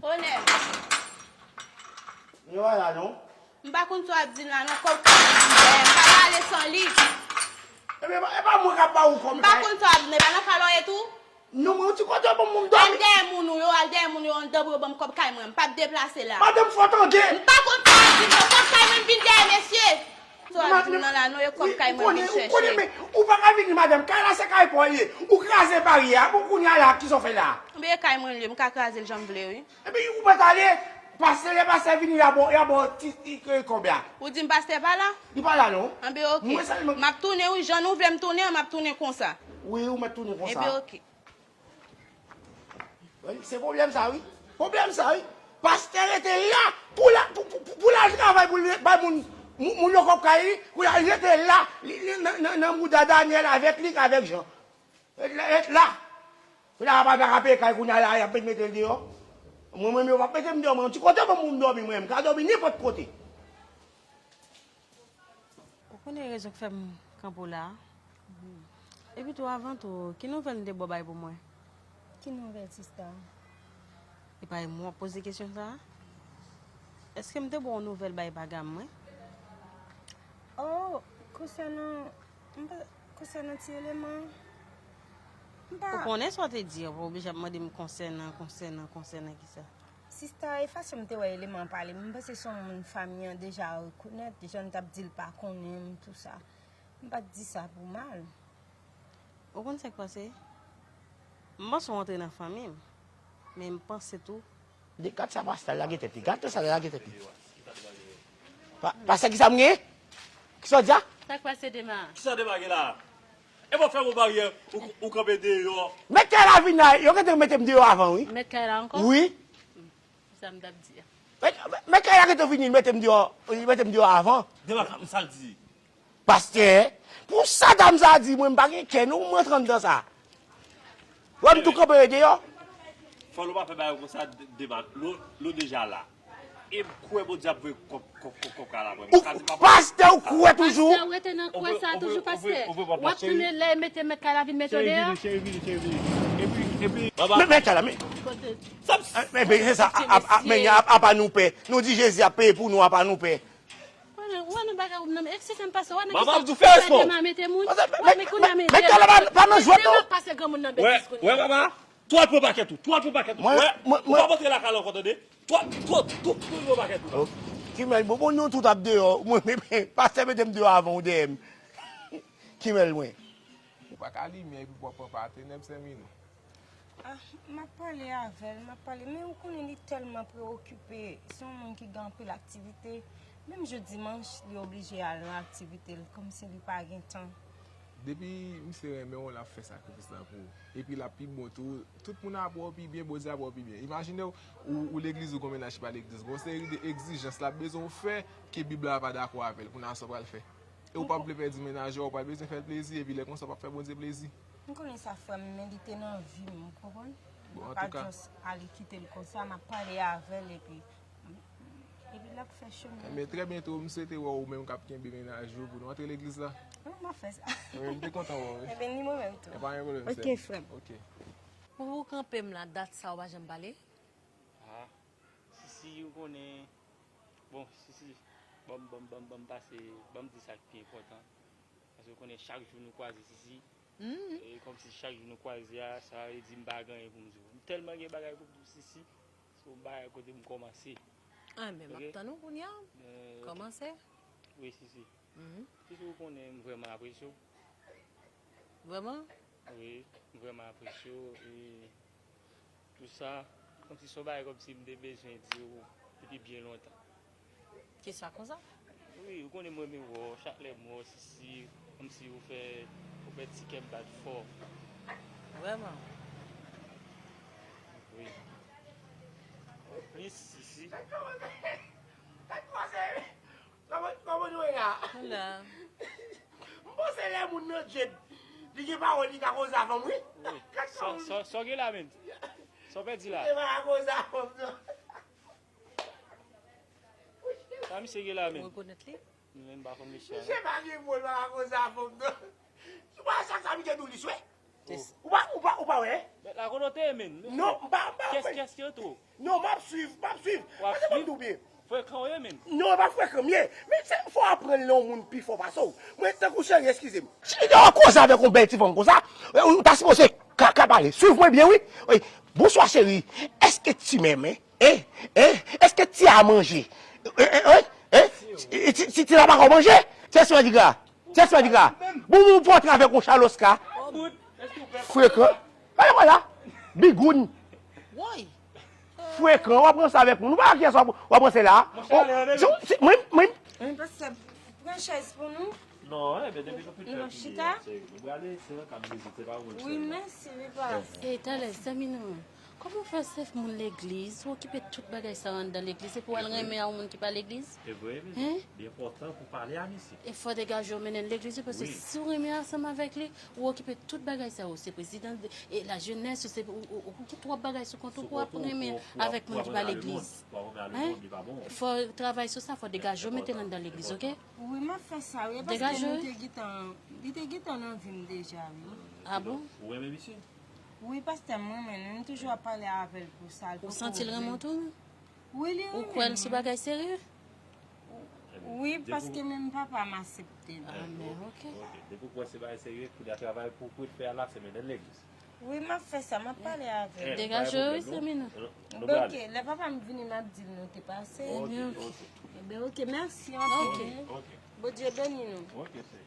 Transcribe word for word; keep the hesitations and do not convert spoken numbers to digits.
Onè. Yo pa la non. M pa konn sa w ap di m la non, kòb kay mwen vin dèyè m, m pa pale san li. Ebyen, e pa mwen k ap ba ou kòb kay. M pa konn sa w ap di m, e pa nan kay la w ye tou? Non, mwen, yon ti kote bon moun dòmi. Al dèyè moun ou yo, al dèyè moun yo anndan pou yo ban m kòb kay mwen. M p ap deplase la. Madanm, fò tande. M pa konn sa w ap di m non, kòb kay mwen vin dèyè mesye. Sa w ap di m nan la non, e kòb kay mwen vin chèche. Ou konnen, men, ou pa ka vini, madanm. Kay la se kay pa w li ye. Ou kraze baryè a. Bon, kounye a la, kisa w fè la? Ebyen, e kay mwen li ye, m ka kraze l jan m vle, wi. Ebyen, ou mèt ale. Pastè, lè pastè vini, y a ba w, y a ba w ti, ti, ti kòb la. Ou di m pastè pa la? Li pa la, non. Anben, oke. M ap tounen, wi, jan nou vle m tounen an, m ap tounen konsa. Wi, ou mèt tounen konsa. Ebyen, oke. Wi, se pwoblèm sa, wi. Pwoblèm sa, wi. Pastè rete la, pou la, pou, pou, pou, pou l al travay, pou l bay moun, moun, moun yo kòb kay li, pou l al rete la, li, li, nan, nan, nan mouda Daniel avèk Lik, avèk Jan. Ret la, ret la. Kounye a, papa ka peye kay, kounye a la, y ap mete l deyò. Mwen menm, yo p ap mete m deyò, mwen, yon ti kote pou m dòmi, mwen, m ka dòmi nenpòt kote. Ou konnen rezon k fè m kanpe w la a? Epi tou, avan tou, ki nouvèl m te ba w bay pou mwen? Ki nouvèl, sista? E pa mwen w ap poze kesyon sa a? Èske m te ba w nouvèl bay baga m mwen? Oh, konsènan, m pa, konsènan ti eleman an, m pa. Ou konnen sa w te di a, ou pa oblije ap mande m konsènan, konsènan, konsènan kisa? Sista, e fason m te wè eleman an pale m, m panse se yon moun fanmi an deja rekonèt, jan l t ap di l pa konnen m, tou sa. M pa t di sa pou mal. Ou konn sa k pase? M panse w antre nan fanmi m, men m panse tou. Gad sa pastè lage tèt li, gad sa lage tèt li. Pa, pastè, kisa m gen? Kisa w di a? Sa k pase, Dema? Kisa Dema gen la? E bon, fè m yon baryè, ou, ou kanpe deyò. Mèt kay la vin la, yo gentan mete m deyò avan, wi. Mèt kay la ankò? Wi. Sa m t ap di a. Mèt, mèt kay la gentan vini, li mete m deyò, li mete m deyò avan. Dema, sa l di? Pastè, pou sa dam sa a di, mwen, m pa gen kè, non, mwen rantre anndan sa. Wè m tou kanpe deyò. Fò nou pa fè bagay konsa, Dema. Nou, nou deja la. E m kwè Bondye ap voye kòb, kòb, kòb, kòb kay la pou mwen. Ou, pastè, ou kwè toujou? Pastè, ou rete nan kwè sa a toujou, pastè. W ap tounen lè e mete mèt kay la vin mete w deyò. Cheri, vini, cheri, vini, cheri, vini. Epi, epi. Men, men kay la, men. Sa m, men, men, se sa, a, a, a, men, a, apa nou pè. Nou di Jezi ap peye pou nou, apa nou pè. Wè nan, wè nan bagay ou nan men. Eksplike m pase, wè nan kisa. Mama, m di w fè respè w. Dema mete moun. Wè, men, men, men, men kay la pa, pa nan jwèt non. Dema pase granmoun nan betiz kounye a. Wè, wè, mama. Tou al pran pakèt ou, tou al pran pakèt ou. Mwen, wè, mwen, ou pa mwen pa antre lakay la ankò, tande. Tou al, tou, tou, tou al pran pakèt ou. Oh, ki mèl, bon, bon, nou tout ap deyò. Mwen, men, men, pastè mete m deyò avan ou dèyè m. Ki mèl mwen. Ou pa ka limyè epi w ap pran pa tenèb, sè Minou. Ah, m ap pale avè l, m ap pale, men ou konnen li tèlman preokipe, se yon moun ki gen anpil aktivite. Menm jou dimanch, li oblije al nan aktivite l, kòmsi li pa gen tan. Depi misye renmen w, l ap fè sakrifis la pou ou. Epi l ap pi bon tou. Tout moun ap wè w pi byen, Bondye ap wè w pi byen. Imajine w, ou, ou legliz, ou gon mennaj ki pa legliz. Gon seri de egzijans l ap bezwen w fè ke Bib la pa dakò avè l. Kounye a, sa w pral fè? E ou p ap vle pèdi mennaj ou, ou pral bezwen fè l plezi, epi lè konsa w p ap fè Bondye plezi. M konnen sa, frè m, men li te nan vi m, ou konprann? Bon, m pa just ale kite l konsa, m ap pale avè l, epi Epi l ap fè chemen. Enben, trè byento, m swete wè w menm k ap kenbe mennaj ou pou nou antre legliz la. Wi, m ap fè sa. Enben, m te kontan wè w, wi. Enben, ni mwen menm tou. E pa gen pwoblèm, sè m. Ok, frè m. Ok. Pou ou kanpe m la, dat sa ou pa janm pale? Ah, Sisi, ou konnen. Bon, Sisi, ban m, ban m, ban m, ban m pase, ban m di sa k pi enpòtan. Paske ou konnen chak jou nou kwaze, Sisi. E kòmsi chak jou nou kwaze a, sa vle di m pa gen anyen pou m di w. M tèlman gen bagay pou m di w, Sisi. Se yon bagay kote m kòmanse. Ah, men m ap tann ou kounye a. Kòmanse. Wi, Sisi. Sisi, ou konnen m vrèman apresye w. Vrèman? Wi, m vrèman apresye w. E tou sa, kòmsi se yon bagay kòmsi m te bezwen di w depi byen lontan. Kisa konsa? Wi, ou konnen m renmen wè w, chak lè m wè w, Sisi, kòmsi ou fè, ou fè ti kè m bat fò. Vrèman? Wi. Plis, Sisi. Kòman, kòman nou ye la? M panse lè moun nan djed, li gen pawòl, li ka koze a fanm, wi. Wi. Sa, sa, sa w gen la menm? Sa w pèdi la? Li pa ka koze a fanm, non. Sa misye gen la menm? Ou rekonèt li? Mwen menm pa konn mesye a, non. Misye pa gen mo, l pa ka koze a fanm, non. Ou pa chak sa misye di w li swe. Ou pa, ou pa, ou pa wè? Bèt la kote w te ye, menn? Non, m pa, m pa. Kès, kès ki antre w? Non, m ap swiv, m ap swiv. W ap swiv? Frekan w ye, menn. Non, e pa frekan m ye. Men se fò w aprann lè yon moun pi fò pase w. Mwen, tankou cheri, eskize m. Cheri, w koze avèk yon bèl ti fanm konsa, ou ta sipoze ka, ka pale. Swiv mwen byen, wi. Wi. Bonswa, cheri. Èske ti menm, en? En? En? Èske ti a manje? En? En? En? En? Ti, ti, ti, ti la pa ka manje? Ti a sou diga. Ti a sou diga. Bon, bon, pou antre avèk yon chaloska. Frekan. Gade mwen la. Bigoun. Woy. Frekan, w ap ranse avèk moun. Ou pa wè kiyès w ap, w ap ranse la? Monchè, ale, ale, ale. Mwen, mwen. Mwen, pastè, pran chèz pou nou. Non, enben, depi nou fin fè priye, chita. Se, nou prale, se nan kab vizit, se pa moun sèlman. Wi, mèsi, wi, pa. E, talè, zanmi nou an. Kòman w fè se moun legliz, ou okipe tout bagay sa yo anndan legliz, epi w al renmen a yon moun ki pa legliz? E vre, wi. Li enpòtan pou pale a misye. E fò degaje w mennen l legliz, wi, paske si w renmen ansanm avèk li, ou okipe tout bagay sa yo, se prezidan de, e lajenès, ou se, ou, ou, ou gen twòp bagay sou kont ou pou w ap renmen avèk moun ki pa legliz. Fò w travay sou sa, fò degaje w mete l anndan legliz, oke? Wi, m ap fè sa, wi, paske nou te gentan, li te gentan nan vi m deja, wi. A bon? Ou renmen misye? Wi, pastè, m renmen l, wi, m toujou ap pale avè l pou sa, l poko vle. Ou santi l renmen w tou, non? Wi, li renmen m. Ou kwè l sou bagay serye? Wi, paske menm papa m aksepte l. A, men, oke. Oke, depi w kwè se bagay serye, kounye a travay pou, pou w fè a la, se mennen l legliz. Wi, m ap fè sa, m ap pale avè l. Degaje w, wi, zanmi nou. Enben, oke, lè papa m vini, m ap di l nou te pase. Enben, oke. Enben, oke, mèsi anpil, wi. Oke. Bondye beni nou. Oke, cheri.